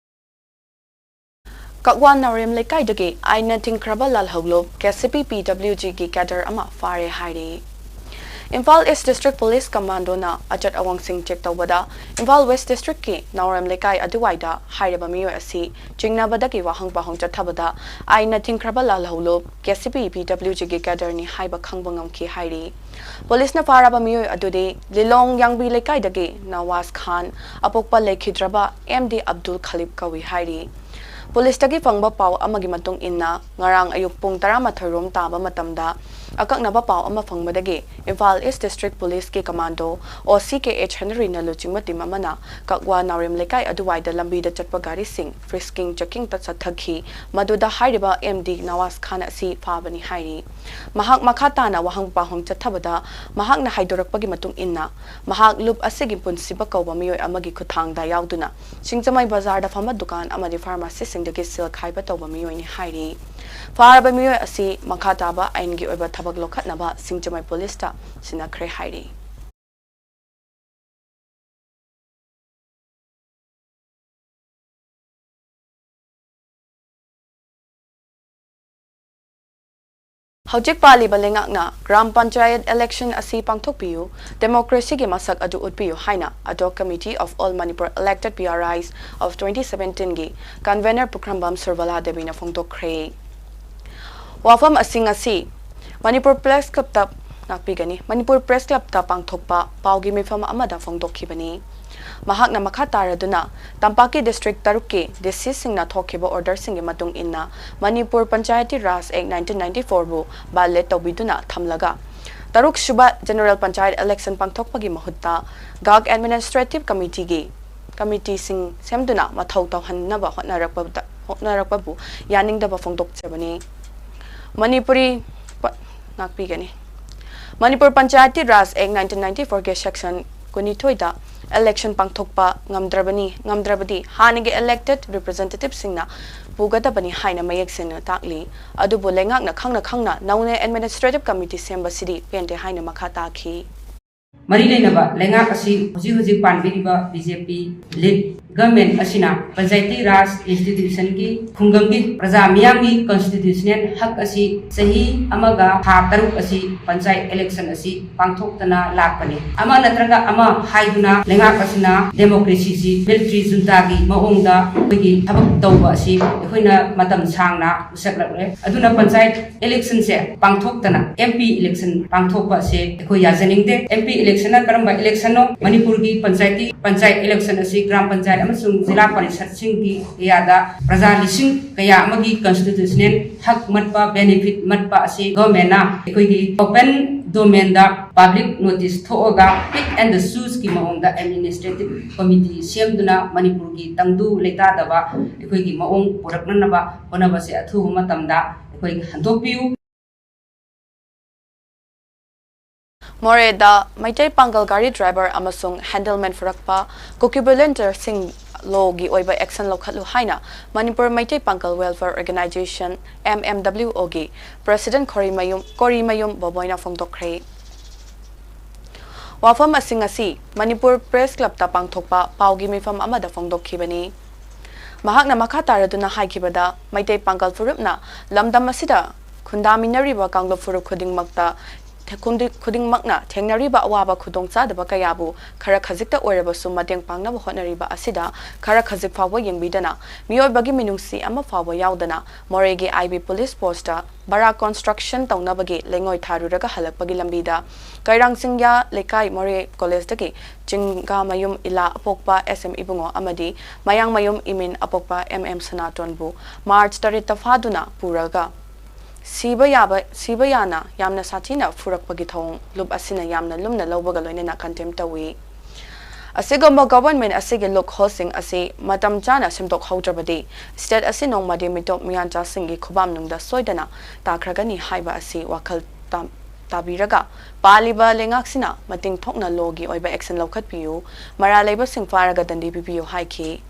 ꯀꯛꯋꯥ ꯅꯥꯎꯔꯦꯝ ꯂꯩꯀꯥꯏꯗꯒꯤ ꯑꯥꯏꯟꯅ ꯊꯤꯡꯈ꯭ꯔꯕ ꯂꯥꯜꯍꯧꯂꯨꯞ ꯀꯦ ꯁꯤ ꯄꯤ ꯄꯤ ꯗꯕ꯭ꯂꯤꯎ ꯖꯤꯒꯤ ꯀꯦꯗꯔ ꯑꯃ ꯐꯥꯔꯦ ꯍꯥꯏꯔꯤ꯫ ꯏꯝꯐꯥꯜ ꯏꯁ ꯗꯤꯁꯇ꯭ꯔꯤꯛ ꯄꯨꯂꯤꯁ ꯀꯃꯥꯟꯗꯣꯅ ꯑꯆꯠ ꯑꯋꯣꯡꯁꯤꯡ ꯆꯦꯛ ꯇꯧꯕꯗ ꯏꯝꯐꯥꯜ ꯋꯦꯁ ꯗꯤꯁꯇ꯭ꯔꯤꯛꯀꯤ ꯅꯥꯎꯔꯦꯝ ꯂꯩꯀꯥꯏ ꯑꯗꯨꯋꯥꯏꯗ ꯍꯥꯏꯔꯤꯕ ꯃꯤꯑꯣꯏ ꯑꯁꯤ ꯆꯤꯡꯅꯕꯗꯒꯤ ꯋꯥꯍꯪ ꯄꯥꯎꯍꯪ ꯆꯠꯊꯕꯗ ꯑꯥꯏꯟꯅ ꯊꯤꯡꯈ꯭ꯔꯕ ꯂꯥꯜꯍꯧꯂꯨꯞ ꯀꯦ ꯁꯤ ꯄꯤ ꯄꯤ ꯗꯕ꯭ꯂꯤꯎ ꯖꯤꯒꯤ ꯀꯦꯗꯔꯅꯤ ꯍꯥꯏꯕ ꯈꯪꯕ ꯉꯝꯈꯤ ꯍꯥꯏꯔꯤ꯫ ꯄꯨꯂꯤꯁꯅ ꯐꯥꯔꯕ ꯃꯤꯑꯣꯏ ꯑꯗꯨꯗꯤ ꯂꯤꯂꯣꯡ ꯌꯥꯡꯕꯤ ꯂꯩꯀꯥꯏꯗꯒꯤ ꯅꯋꯥꯖ ꯈꯥꯟ, ꯑꯄꯣꯛꯄ ꯂꯩꯈꯤꯗ꯭ꯔꯕ ꯑꯦꯝ ꯗꯤ ꯑꯕꯗꯨꯜ ꯈꯂꯤꯞ ꯀꯧꯏ ꯍꯥꯏꯔꯤ꯫ ꯄꯨꯂꯤꯁꯇꯒꯤ ꯐꯪꯕ ꯄꯥꯎ ꯑꯃꯒꯤ ꯃꯇꯨꯡ ꯏꯟꯅ, ꯉꯔꯥꯡ ꯑꯌꯨꯛ ꯄꯨꯡ ꯇꯔꯥꯃꯥꯊꯣꯏ ꯔꯣꯝ ꯇꯥꯕ ꯃꯇꯝꯗ ꯑꯀꯛꯅꯕ ꯄꯥꯎ ꯑꯃ ꯐꯪꯕꯗꯒꯤ ꯏꯝꯐꯥꯜ ꯏꯁ ꯗꯤꯁꯇ꯭ꯔꯤꯛ ꯄꯨꯂꯤꯁꯀꯤ ꯀꯃꯥꯟꯗꯣ ꯑꯣ ꯁꯤ ꯀꯦ ꯑꯩꯆ ꯍꯦꯅꯔꯤꯅ ꯂꯨꯆꯤꯡꯕ ꯇꯤꯝ ꯑꯃꯅ ꯀꯛꯋꯥ ꯅꯥꯎꯔꯦꯝ ꯂꯩꯀꯥꯏ ꯑꯗꯨꯋꯥꯏꯗ ꯂꯝꯕꯤꯗ ꯆꯠꯄ ꯒꯥꯔꯤꯁꯤꯡ ꯐ꯭ꯔꯤꯁꯀꯤꯡ ꯆꯦꯀꯤꯡ ꯆꯠꯊꯈꯤ꯫ ꯃꯗꯨꯗ ꯍꯥꯏꯔꯤꯕ ꯑꯦꯝ ꯗꯤ ꯅꯋꯥꯖ ꯈꯥꯟ ꯑꯁꯤ ꯐꯥꯕꯅꯤ ꯍꯥꯏꯔꯤ꯫ ꯃꯍꯥꯛ ꯃꯈꯥ ꯇꯥꯅ ꯋꯥꯍꯪ ꯄꯥꯎꯍꯪ ꯆꯠꯊꯕꯗ ꯃꯍꯥꯛꯅ ꯍꯥꯏꯗꯣꯔꯛꯄꯒꯤ ꯃꯇꯨꯡ ꯏꯟꯅ, ꯃꯍꯥꯛ ꯂꯨꯞ ꯑꯁꯤꯒꯤ ꯄꯨꯟꯁꯤꯕ ꯀꯧꯕ ꯃꯤꯑꯣꯏ ꯑꯃꯒꯤ ꯈꯨꯠꯊꯥꯡꯗ ꯌꯥꯎꯗꯨꯅ ꯁꯤꯡꯖꯃꯩ ꯕꯖꯥꯔꯗ ꯐꯝꯕ ꯗꯨꯀꯥꯟ ꯑꯃꯗꯤ ꯐꯥꯔꯃꯥꯁꯤꯁꯤꯡꯗꯒꯤ ꯁꯤꯜ ꯈꯥꯏꯕ ꯇꯧꯕ ꯃꯤꯑꯣꯏꯅꯤ ꯍꯥꯏꯔꯤ꯫ ꯐꯥꯔꯕ ꯃꯤꯑꯣꯏ ꯑꯁꯤ ꯃꯈꯥ ꯇꯥꯕ ꯑꯥꯏꯟꯒꯤ ꯑꯣꯏꯕ ꯊꯕꯛ ꯂꯧꯈꯠꯅꯕ ꯁꯤꯡꯖꯃꯩ ꯄꯨꯂꯤꯁꯇ ꯁꯤꯟꯅꯈ꯭ꯔꯦ ꯍꯥꯏꯔꯤ꯫ ꯍꯧꯖꯤꯛ ꯄꯥꯜꯂꯤꯕ ꯂꯩꯉꯥꯛꯅ ꯒ꯭ꯔꯥꯝ ꯄꯟꯆꯥꯌꯠ ꯏꯂꯦꯛꯁꯟ ꯑꯁꯤ ꯄꯥꯡꯊꯣꯛꯄꯤꯌꯨ, ꯗꯦꯃꯣꯀ꯭ꯔꯦꯁꯤꯒꯤ ꯃꯁꯛ ꯑꯗꯨ ꯎꯠꯄꯤꯌꯨ ꯍꯥꯏꯅ ad hoc committee of all Manipur elected P R Is of twenty ꯁꯚꯦꯟꯇꯤꯟꯒꯤ ꯀꯟꯚꯦꯅꯔ ꯄꯨꯈ꯭ꯔꯝꯕꯝ ꯁꯨꯔꯕꯂꯥ ꯗꯦꯕꯤꯅ ꯐꯣꯡꯗꯣꯛꯈ꯭ꯔꯦ꯫ ꯋꯥꯐꯝ ꯑꯁꯤ ꯉꯁꯤ ꯃꯅꯤꯄꯨꯔ ꯄ꯭ꯔꯦꯁ ꯀ꯭ꯂꯕꯇ ꯉꯥꯛꯄꯤꯒꯅꯤ꯫ ꯃꯅꯤꯄꯨꯔ ꯄ꯭ꯔꯦꯁ ꯀ꯭ꯂꯕꯇ ꯄꯥꯡꯊꯣꯛꯄ ꯄꯥꯎꯒꯤ ꯃꯤꯐꯝ ꯑꯃꯗ ꯐꯣꯡꯗꯣꯛꯈꯤꯕꯅꯤ꯫ ꯃꯍꯥꯛꯅ ꯃꯈꯥ ꯇꯥꯔꯗꯨꯅ ꯇꯝꯄꯥꯛꯀꯤ ꯗꯤꯁꯇ꯭ꯔꯤꯛ ꯇꯔꯨꯛꯀꯤ ꯗꯤ ꯁꯤꯁꯤꯡꯅ ꯊꯣꯛꯈꯤꯕ ꯑꯣꯔꯗꯔꯁꯤꯡꯒꯤ ꯃꯇꯨꯡ ꯏꯟꯅ ꯃꯅꯤꯄꯨꯔ ꯄꯟꯆꯥꯌꯇꯤ ꯔꯥꯖ ꯑꯦꯛ ꯅꯥꯏꯟꯇꯤꯟ ꯅꯥꯏꯟꯇꯤ ꯐꯣꯔꯕꯨ ꯚꯥꯏꯑꯣꯂꯦꯠ ꯇꯧꯕꯤꯗꯨꯅ ꯊꯝꯂꯒ ꯇꯔꯨꯛꯁꯨꯕ General Panchayat election ꯄꯥꯡꯊꯣꯛꯄꯒꯤ ꯃꯍꯨꯠꯇ ꯒꯥꯛ Administrative Committeeꯒꯤ committeeꯁꯤꯡ ꯁꯦꯝꯗꯨꯅ ꯃꯊꯧ ꯇꯧꯍꯟꯅꯕ ꯍꯣꯠꯅꯔꯛꯄꯗ ꯍꯣꯠꯅꯔꯛꯄꯕꯨ ꯌꯥꯅꯤꯡꯗꯕ ꯐꯣꯡꯗꯣꯛꯆꯕꯅꯤ꯫ ꯃꯅꯤꯄꯨꯔꯤ ꯄ- ꯉꯥꯛꯄꯤꯒꯅꯤ꯫ Manipur Panchayati Raj Act nineteen ninety fourꯒꯤ section ꯀꯨꯟꯅꯤꯊꯣꯏꯗ election ꯄꯥꯡꯊꯣꯛꯄ ꯉꯝꯗ꯭ꯔꯕꯅꯤ ꯉꯝꯗ꯭ꯔꯕꯗꯤ ꯍꯥꯟꯅꯒꯤ elected representativeꯁꯤꯡꯅ ꯄꯨꯒꯗꯕꯅꯤ ꯍꯥꯏꯅ ꯃꯌꯦꯛ ꯁꯦꯡꯅ ꯇꯥꯛꯂꯤ꯫ ꯑꯗꯨꯕꯨ ꯂꯩꯉꯥꯛꯅ ꯈꯪꯅ ꯈꯪꯅ ꯅꯧꯅ Administrative Committee ꯁꯦꯝꯕꯁꯤꯗꯤ ꯄꯦꯟꯗꯦ ꯍꯥꯏꯅ ꯃꯈꯥ ꯇꯥꯈꯤ꯫ ꯃꯔꯤ ꯂꯩꯅꯕ ꯂꯩꯉꯥꯛ ꯑꯁꯤ ꯍꯧꯖꯤꯛ ꯍꯧꯖꯤꯛ ꯄꯥꯟꯕꯤꯔꯤꯕ BJP led government ꯑꯁꯤꯅ Panchayati Raj institutionꯒꯤ ꯈꯨꯡꯒꯪꯒꯤ ꯄ꯭ꯔꯖꯥ ꯃꯤꯌꯥꯝꯒꯤ constitutional ꯍꯛ ꯑꯁꯤ ꯆꯍꯤ ꯑꯃꯒ ꯊꯥ ꯇꯔꯨꯛ ꯑꯁꯤ Panchayat election ꯑꯁꯤ ꯄꯥꯡꯊꯣꯛꯇꯅ ꯂꯥꯛꯄꯅꯤ꯫ ꯑꯃ ꯅꯠꯇ꯭ꯔꯒ ꯑꯃ ꯍꯥꯏꯗꯨꯅ ꯂꯩꯉꯥꯛ ꯑꯁꯤꯅ democracyꯁꯤ military juntꯥꯒꯤ ꯃꯑꯣꯡꯗ ꯑꯩꯈꯣꯏꯒꯤ ꯊꯕꯛ ꯇꯧꯕ ꯑꯁꯤ ꯑꯩꯈꯣꯏꯅ ꯃꯇꯝ ꯁꯥꯡꯅ ꯎꯁꯛꯂꯛꯂꯦ꯫ ꯑꯗꯨꯅ Panchayat electionꯁꯦ ꯄꯥꯡꯊꯣꯛꯇꯅ MP election ꯄꯥꯡꯊꯣꯛꯄ ꯑꯁꯦ ꯑꯩꯈꯣꯏ ꯌꯥꯖꯅꯤꯡꯗꯦ꯫ MP electionꯅ ꯀꯔꯝꯕ electionꯅꯣ? ꯃꯅꯤꯄꯨꯔꯒꯤ Panchayati Panchayat election ꯑꯁꯤ gram Panchayat ꯑꯃꯁꯨꯡ ꯖꯤꯂꯥ ꯄꯔꯤꯁꯠꯁꯤꯡꯒꯤ ꯀꯌꯥꯗ ꯄ꯭ꯔꯖꯥ ꯂꯤꯁꯤꯡ ꯀꯌꯥ ꯑꯃꯒꯤ constitutional ꯍꯛ ꯃꯠꯄ, benefit ꯃꯠꯄ ꯑꯁꯤ governmentꯅ ꯑꯩꯈꯣꯏꯒꯤ open domainꯗ public notice ꯊꯣꯛꯑꯒ pick and chooseꯀꯤ ꯃꯑꯣꯡꯗ Administrative Committee ꯁꯦꯝꯗꯨꯅ ꯃꯅꯤꯄꯨꯔꯒꯤ ꯇꯪꯗꯨ ꯂꯩꯇꯥꯗꯕ ꯑꯩꯈꯣꯏꯒꯤ ꯃꯑꯣꯡ ꯄꯨꯔꯛꯅꯅꯕ ꯍꯣꯠꯅꯕꯁꯦ ꯑꯊꯨꯕ ꯃꯇꯝꯗ ꯑꯩꯈꯣꯏ ꯍꯟꯗꯣꯛꯄꯤꯌꯨ꯫ ꯃꯣꯔꯦꯗ ꯃꯩꯇꯩ ꯄꯥꯡꯒꯜ ꯒꯥꯔꯤ driver ꯑꯃꯁꯨꯡ handleman ꯐꯨꯔꯛꯄ ꯀꯨꯀꯤ volunteerꯁꯤꯡ lawꯒꯤ ꯑꯣꯏꯕ action ꯂꯧꯈꯠꯂꯨ ꯍꯥꯏꯅ ꯃꯅꯤꯄꯨꯔ ꯃꯩꯇꯩ ꯄꯥꯡꯒꯜ Welfare Organisation, MMWOꯒꯤ president ꯈꯣꯔꯤꯃꯌꯨꯝ ꯀꯣꯔꯤꯃꯌꯨꯝ ꯕꯣꯕꯣꯏꯅ ꯐꯣꯡꯗꯣꯛꯈ꯭ꯔꯦ꯫ ꯋꯥꯐꯝ ꯑꯁꯤ ꯉꯁꯤ ꯃꯅꯤꯄꯨꯔ Press Clubꯇ ꯄꯥꯡꯊꯣꯛꯄ ꯄꯥꯎꯒꯤ ꯃꯤꯐꯝ ꯑꯃꯗ ꯐꯣꯡꯗꯣꯛꯈꯤꯕꯅꯤ꯫ ꯃꯍꯥꯛꯅ ꯃꯈꯥ ꯇꯥꯔꯗꯨꯅ ꯍꯥꯏꯈꯤꯕꯗ, ꯃꯩꯇꯩ ꯄꯥꯡꯒꯜ ꯐꯨꯔꯨꯞꯅ ꯂꯝꯗꯝ ꯑꯁꯤꯗ ꯈꯨꯟꯗꯥꯃꯤꯟꯅꯔꯤꯕ ꯀꯥꯡꯂꯨꯞ ꯐꯨꯔꯨꯞ ꯈꯨꯗꯤꯡꯃꯛꯇ ꯈꯨꯗꯤꯡꯃꯛꯅ ꯊꯦꯡꯅꯔꯤꯕ ꯑꯋꯥꯕ ꯈꯨꯗꯣꯡꯆꯥꯗꯕ ꯀꯌꯥꯕꯨ ꯈꯔ ꯈꯖꯤꯛꯇ ꯑꯣꯏꯔꯕꯁꯨ ꯃꯇꯦꯡ ꯄꯥꯡꯅꯕ ꯍꯣꯠꯅꯔꯤꯕ ꯑꯁꯤꯗ ꯈꯔ ꯈꯖꯤꯛ ꯐꯥꯎꯕ ꯌꯦꯡꯕꯤꯗꯅ, ꯃꯤꯑꯣꯏꯕꯒꯤ ꯃꯤꯅꯨꯡꯁꯤ ꯑꯃ ꯐꯥꯎꯕ ꯌꯥꯎꯗꯅ ꯃꯣꯔꯦꯒꯤ IB police postꯇ ꯕꯔꯥ construction ꯇꯧꯅꯕꯒꯤ ꯂꯩꯉꯣꯏ ꯊꯥꯔꯨꯔꯒ ꯍꯜꯂꯛꯄꯒꯤ ꯂꯝꯕꯤꯗ ꯀꯩꯔꯥꯡ ꯆꯤꯡꯌꯥ ꯂꯩꯀꯥꯏ ꯃꯣꯔꯦ collegeꯗꯒꯤ ꯆꯤꯡꯒꯥꯃꯌꯨꯝ ꯏꯂꯥ ꯑꯄꯣꯛꯄ SM ꯏꯕꯨꯡꯉꯣ ꯑꯃꯗꯤ ꯃꯌꯥꯡꯃꯌꯨꯝ ꯏꯃꯤꯟ ꯑꯄꯣꯛꯄ MM ꯁꯅꯥꯇꯣꯟꯕꯨ March ꯇꯔꯦꯠꯇ ꯐꯥꯗꯨꯅ ꯄꯨꯔꯒ ꯁꯤꯕ ꯌꯥꯕ, ꯁꯤꯕ ꯌꯥꯅ ꯌꯥꯝꯅ ꯁꯥꯊꯤꯅ ꯐꯨꯔꯛꯄꯒꯤ ꯊꯧꯑꯣꯡ ꯂꯨꯞ ꯑꯁꯤꯅ ꯌꯥꯝꯅ ꯂꯨꯝꯅ ꯂꯧꯕꯒ ꯂꯣꯏꯅꯅ condemn ꯇꯧꯏ꯫ ꯑꯁꯤꯒꯨꯝꯕ government ꯑꯁꯤꯒꯤ loopholeꯁꯤꯡ ꯑꯁꯤ ꯃꯇꯝ ꯆꯥꯅ ꯁꯦꯝꯗꯣꯛꯍꯧꯗ꯭ꯔꯕꯗꯤ state ꯑꯁꯤ ꯅꯣꯡꯃꯗꯤ ꯃꯤꯇꯣꯞ ꯃꯤꯌꯥꯟꯆꯥꯁꯤꯡꯒꯤ ꯈꯨꯕꯥꯝꯅꯨꯡꯗ ꯁꯣꯏꯗꯅ ꯇꯥꯈ꯭ꯔꯒꯅꯤ ꯍꯥꯏꯕ ꯑꯁꯤ ꯋꯥꯈꯜ ꯇꯥ-, ꯇꯥꯕꯤꯔꯒ ꯄꯥꯜꯂꯤꯕ ꯂꯩꯉꯥꯛꯁꯤꯅ ꯃꯇꯤꯡ ꯊꯣꯛꯅ lawꯒꯤ ꯑꯣꯏꯕ action ꯂꯧꯈꯠꯄꯤꯌꯨ, ꯃꯔꯥꯜ ꯂꯩꯕꯁꯤꯡ ꯐꯥꯔꯒ ꯗꯟꯗꯤ ꯄꯤꯕꯤꯌꯨ ꯍꯥꯏꯈꯤ꯫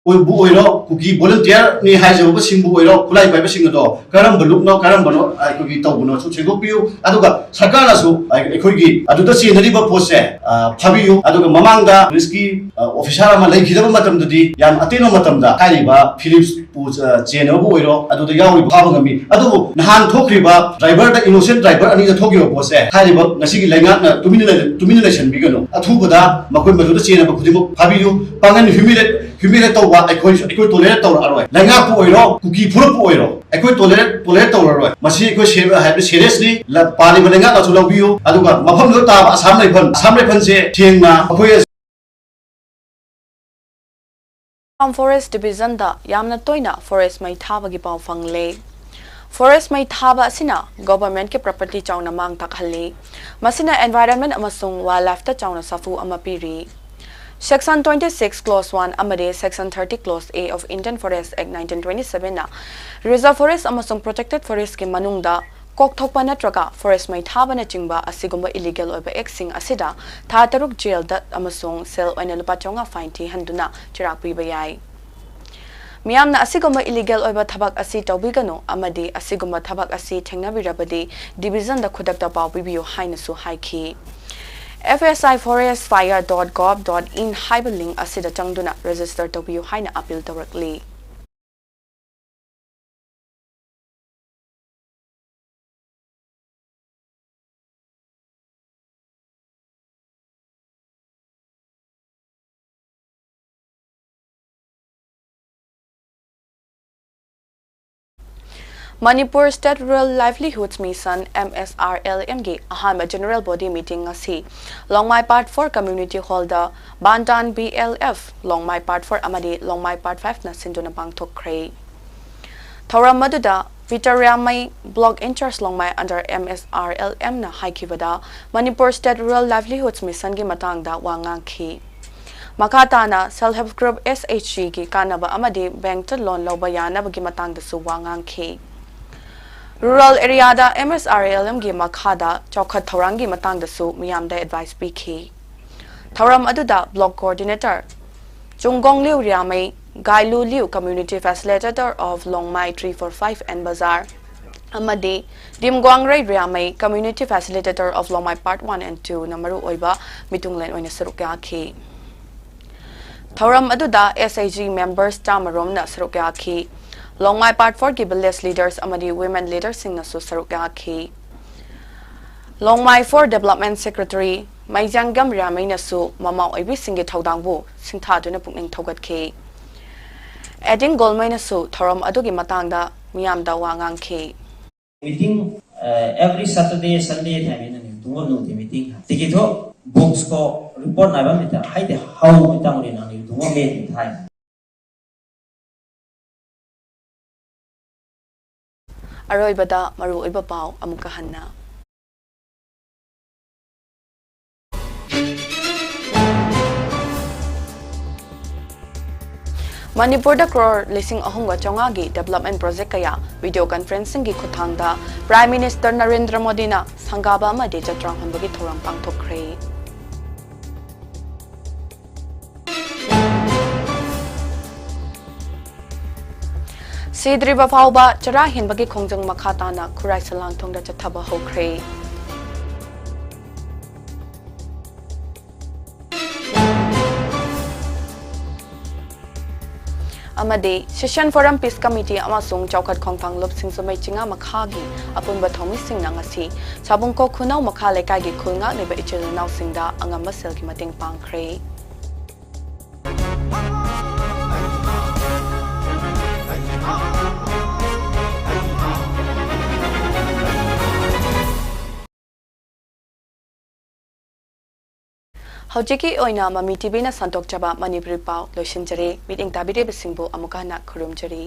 ꯑꯣꯏꯕꯨ ꯑꯣꯏꯔꯣ, ꯀꯨꯀꯤ volunteerꯅꯤ ꯍꯥꯏꯖꯕꯁꯤꯡꯕꯨ ꯑꯣꯏꯔꯣ, ꯈꯨꯠꯂꯥꯏ ꯄꯥꯏꯕꯁꯤꯡ ꯑꯗꯣ ꯀꯔꯝꯕ ꯂꯨꯞꯅꯣ, ꯀꯔꯝꯕꯅꯣ ꯑꯩꯈꯣꯏꯒꯤ ꯇꯧꯕꯅꯣꯁꯨ ꯁꯦꯡꯗꯣꯛꯄꯤꯌꯨ꯫ ꯑꯗꯨꯒ ꯁꯔꯀꯥꯔꯅꯁꯨ ꯑꯩꯈꯣꯏꯒꯤ ꯑꯗꯨꯗ ꯆꯦꯟꯅꯔꯤꯕ ꯄꯣꯠꯁꯦ, ꯑ, ꯐꯥꯕꯤꯌꯨ꯫ ꯑꯗꯨꯒ ꯃꯃꯥꯡꯗ ꯄꯨꯂꯤꯁꯀꯤ, ꯑ, officer ꯑꯃ ꯂꯩꯈꯤꯗꯕ ꯃꯇꯝꯗꯗꯤ ꯌꯥꯝ ꯑꯇꯦꯟꯕ ꯃꯇꯝꯗ ꯍꯥꯏꯔꯤꯕ ꯐꯤꯂꯤꯞꯁ ꯄꯨ-, ꯑ, ꯆꯦꯟꯅꯕꯕꯨ ꯑꯣꯏꯔꯣ, ꯑꯗꯨꯗ ꯌꯥꯎꯔꯤꯕ ꯐꯥꯕ ꯉꯝꯃꯤ꯫ ꯑꯗꯨꯕꯨ ꯅꯍꯥꯟ ꯊꯣꯛꯈ꯭ꯔꯤꯕ driverꯗ innocent driver ꯑꯅꯤꯗ ꯊꯣꯛꯈꯤꯕ ꯄꯣꯠꯁꯦ ꯍꯥꯏꯔꯤꯕ ꯉꯁꯤꯒꯤ ꯂꯩꯉꯥꯛꯅ ꯇꯨꯃꯤꯟꯅ ꯂꯩ-, ꯇꯨꯃꯤꯟꯅ ꯂꯩꯁꯟꯕꯤꯒꯅꯨ꯫ ꯑꯊꯨꯕꯗ ꯃꯈꯣꯏ ꯃꯗꯨꯗ ꯆꯦꯟꯅꯕ ꯈꯨꯗꯤꯡꯃꯛ ꯐꯥꯕꯤꯌꯨ꯫ ꯄꯥꯡꯒꯟ humiliate, humiliate ꯇꯧꯕ ꯑꯩꯈꯣꯏ, ꯑꯩꯈꯣꯏ tolerate ꯇꯧꯔꯛꯑꯔꯣꯏ꯫ ꯂꯩꯉꯥꯛꯄꯨ ꯑꯣꯏꯔꯣ, ꯀꯨꯀꯤ ꯐꯨꯔꯨꯞꯄꯨ ꯑꯣꯏꯔꯣ, ꯑꯩꯈꯣꯏ tolerate, tolerate ꯇꯧꯔꯔꯣꯏ꯫ ꯃꯁꯤ ꯑꯩꯈꯣꯏ ꯁꯦ-, ꯍꯥꯏꯕꯗꯤ seriously ꯂ-, ꯄꯥꯜꯂꯤꯕ ꯂꯩꯉꯥꯛꯅꯁꯨ ꯂꯧꯕꯤꯌꯨ꯫ ꯑꯗꯨꯒ ꯃꯐꯝꯗꯨꯗ ꯇꯥꯕ Assam Rifle, Assam Rifleꯁꯦ ꯊꯦꯡꯅ ꯑꯩꯈꯣꯏ Assam Forest Divisionꯗ ꯌꯥꯝꯅ ꯇꯣꯏꯅ forest ꯃꯩ ꯊꯥꯕꯒꯤ ꯄꯥꯎ ꯐꯪꯂꯦ꯫ Forest ꯃꯩ ꯊꯥꯕ ꯑꯁꯤꯅ governmentꯀꯤ property ꯆꯥꯎꯅ ꯃꯥꯡ ꯇꯥꯛꯍꯜꯂꯤ꯫ ꯃꯁꯤꯅ environment ꯑꯃꯁꯨꯡ wildlifeꯇ ꯆꯥꯎꯅ ꯁꯥꯐꯨ ꯑꯃ ꯄꯤꯔꯤ꯫ Section twenty-six clause one ꯑꯃꯗꯤ Section thirty clause A of Indian Forest Act nineteen twenty-sevenꯅ reserve forest ꯑꯃꯁꯨꯡ protected forestꯀꯤ ꯃꯅꯨꯡꯗ ꯀꯣꯛꯊꯣꯛꯄ ꯅꯠꯇ꯭ꯔꯒ forest ꯃꯩ ꯊꯥꯕꯅꯆꯤꯡꯕ ꯑꯁꯤꯒꯨꯝꯕ illegal ꯑꯣꯏꯕ actꯁꯤꯡ ꯑꯁꯤꯗ ꯊꯥ ꯇꯔꯨꯛ jailꯗ ꯑꯃꯁꯨꯡ ꯁꯦꯜ ꯑꯣꯏꯅ ꯂꯨꯄꯥ ꯆꯥꯝꯃꯉꯥ fine ꯊꯤꯍꯟꯗꯨꯅ ꯆꯩꯔꯥꯛ ꯄꯤꯕ ꯌꯥꯏ꯫ ꯃꯤꯌꯥꯝꯅ ꯑꯁꯤꯒꯨꯝꯕ illegal ꯑꯣꯏꯕ ꯊꯕꯛ ꯑꯁꯤ ꯇꯧꯕꯤꯒꯅꯨ ꯑꯃꯗꯤ ꯑꯁꯤꯒꯨꯝꯕ ꯊꯕꯛ ꯑꯁꯤ ꯊꯦꯡꯅꯕꯤꯔꯕꯗꯤ divisionꯗ ꯈꯨꯗꯛꯇ ꯄꯥꯎ ꯄꯤꯕꯤꯌꯨ ꯍꯥꯏꯅꯁꯨ ꯍꯥꯏꯈꯤ꯫ F S I forest fire dot gov dot in ꯍꯥꯏꯕ link ꯑꯁꯤꯗ ꯆꯪꯗꯨꯅ register ꯇꯧꯕꯤꯌꯨ ꯍꯥꯏꯅ appeal ꯇꯧꯔꯛꯂꯤ꯫ Manipur State Rural Livelihoods Mission, M S R L Mꯒꯤ ꯑꯍꯥꯟꯕ general body meeting ꯉꯁꯤ ꯂꯣꯡꯃꯥꯏ Part four Community Hallꯗ ꯕꯥꯟꯇꯥꯟ B L F, ꯂꯣꯡꯃꯥꯏ Part four ꯑꯃꯗꯤ ꯂꯣꯡꯃꯥꯏ Part fiveꯅ ꯁꯤꯟꯗꯨꯅ ꯄꯥꯡꯊꯣꯛꯈ꯭ꯔꯦ꯫ ꯊꯧꯔꯝ ꯑꯗꯨꯗ Peter Riamei, Block Incharge Longmai under M S R L M ꯅ ꯍꯥꯏꯈꯤꯕꯗ, Manipur State Rural Livelihoods Mission ꯒꯤ ꯃꯇꯥꯡꯗ ꯋꯥ ꯉꯥꯡꯈꯤ꯫ ꯃꯈꯥ ꯇꯥꯅ Self Help Group, S H G ꯒꯤ ꯀꯥꯟꯅꯕ ꯑꯃꯗꯤ bank ꯇ loan ꯂꯧꯕ ꯌꯥꯅꯕꯒꯤ ꯃꯇꯥꯡꯗꯁꯨ ꯋꯥ ꯉꯥꯡꯈꯤ꯫ Rural area ꯗ M S R L M ꯒꯤ ꯃꯈꯥꯗ ꯆꯥꯎꯈꯠ ꯊꯧꯔꯥꯡꯒꯤ ꯃꯇꯥꯡꯗꯁꯨ ꯃꯤꯌꯥꯝꯗ advice ꯄꯤꯈꯤ꯫ ꯊꯧꯔꯝ ꯑꯗꯨꯗ Block Coordinator ꯆꯨꯡꯒꯣꯡ ꯂꯤꯎ ꯔꯤꯌꯥꯃꯩ, ꯒꯥꯏꯂꯨ ꯂꯤꯎ, Community Facilitator of Longmai three four five and Bazar, ꯑꯃꯗꯤ ꯗꯤꯝꯒ꯭ꯋꯥꯡꯔꯩ ꯔꯤꯌꯥꯃꯩ, Community Facilitator of Longmai Part one and two ꯅ ꯃꯔꯨꯑꯣꯏꯕ ꯃꯤꯇꯨꯡꯂꯦꯟ ꯑꯣꯏꯅ ꯁꯔꯨꯛ ꯌꯥꯈꯤ꯫ ꯊꯧꯔꯝ ꯑꯗꯨꯗ S H G members ꯆꯥꯃꯔꯣꯝꯅ ꯁꯔꯨꯛ ꯌꯥꯈꯤ꯫ ꯂꯣꯡꯃꯥꯏ Part four ꯒꯤ village leaders ꯑꯃꯗꯤ women leaders ꯁꯤꯡꯅꯁꯨ ꯁꯔꯨꯛ ꯌꯥꯈꯤ꯫ ꯂꯣꯡꯃꯥꯏ four Development Secretary ꯃꯩꯖꯥꯡꯒꯝ ꯔꯤꯌꯥꯃꯩꯅꯁꯨ ꯃꯃꯥ ꯑꯣꯏꯕꯤꯁꯤꯡꯒꯤ ꯊꯧꯗꯥꯡꯕꯨ ꯁꯤꯡꯊꯥꯗꯨꯅ ꯄꯨꯛꯅꯤꯡ ꯊꯧꯒꯠꯈꯤ꯫ ꯑꯦꯗꯤꯡ ꯒꯣꯜꯃꯩꯅꯁꯨ ꯊꯧꯔꯝ ꯑꯗꯨꯒꯤ ꯃꯇꯥꯡꯗ ꯃꯤꯌꯥꯝꯗ ꯋꯥ ꯉꯥꯡꯈꯤ꯫ Meeting, uh, every Saturday, Sunday time in the Dungo no meeting. Tikito books ko report na bam ita. Hai de how ita mo na Dungo me time. ꯑꯔꯣꯏꯕꯗ ꯃꯔꯨꯑꯣꯏꯕ ꯄꯥꯎ ꯑꯃꯨꯛꯀ ꯍꯟꯅ꯫ ꯃꯅꯤꯄꯨꯔꯗ ꯀ꯭ꯔꯣꯔ ꯂꯤꯁꯤꯡ ꯑꯍꯨꯝꯒ ꯆꯥꯝꯃꯉꯥꯒꯤ development project ꯀꯌꯥ video conferencingꯒꯤ ꯈꯨꯠꯊꯥꯡꯗ Prime Minister ꯅꯔꯦꯟꯗ꯭ꯔ ꯃꯣꯗꯤꯅ ꯁꯪꯒꯥꯕ ꯑꯃꯗꯤ ꯆꯇ꯭ꯔꯥꯡ ꯍꯣꯟꯕꯒꯤ ꯊꯧꯔꯝ ꯄꯥꯡꯊꯣꯛꯈ꯭ꯔꯦ꯫ ꯁꯤꯗ꯭ꯔꯤꯕ ꯐꯥꯎꯕ ꯆꯔꯥ ꯍꯦꯟꯕꯒꯤ ꯈꯣꯡꯖꯪ ꯃꯈꯥ ꯇꯥꯅ ꯈꯨꯔꯥꯏ ꯁꯂꯥꯡꯊꯣꯡꯗ ꯆꯠꯊꯕ ꯍꯧꯈ꯭ꯔꯦ꯫ ꯑꯃꯗꯤ Session Forum Peace Committee ꯑꯃꯁꯨꯡ ꯆꯥꯎꯈꯠ ꯈꯣꯡꯊꯥꯡ ꯂꯨꯞ ꯁꯤꯡꯖꯃꯩ ꯆꯤꯉꯥ ꯃꯈꯥꯒꯤ ꯑꯄꯨꯟꯕ ꯊꯧꯃꯤꯁꯤꯡꯅ ꯉꯁꯤ ꯁꯥꯕꯨꯡꯈꯣꯛ ꯈꯨꯅꯧ ꯃꯈꯥ ꯂꯩꯀꯥꯏꯒꯤ ꯈꯨꯜ ꯉꯥꯛꯂꯤꯕ ꯏꯆꯤꯜ ꯏꯅꯥꯎꯁꯤꯡꯗ ꯑꯉꯝꯕ ꯁꯦꯜꯒꯤ ꯃꯇꯦꯡ ꯄꯥꯡꯈ꯭ꯔꯦ꯫ ꯍꯧꯖꯤꯛꯀꯤ ꯑꯣꯏꯅ ꯃꯃꯤ ꯇꯤꯚꯤꯅ ꯁꯟꯗꯣꯛꯆꯕ ꯃꯅꯤꯄꯨꯔꯤ ꯄꯥꯎ ꯂꯣꯏꯁꯤꯟꯖꯔꯦ꯫ ꯃꯤꯠꯌꯦꯡ ꯇꯥꯕꯤꯔꯤꯕꯁꯤꯡꯕꯨ ꯑꯃꯨꯛꯀ ꯍꯟꯅ ꯈꯨꯔꯨꯝꯖꯔꯤ꯫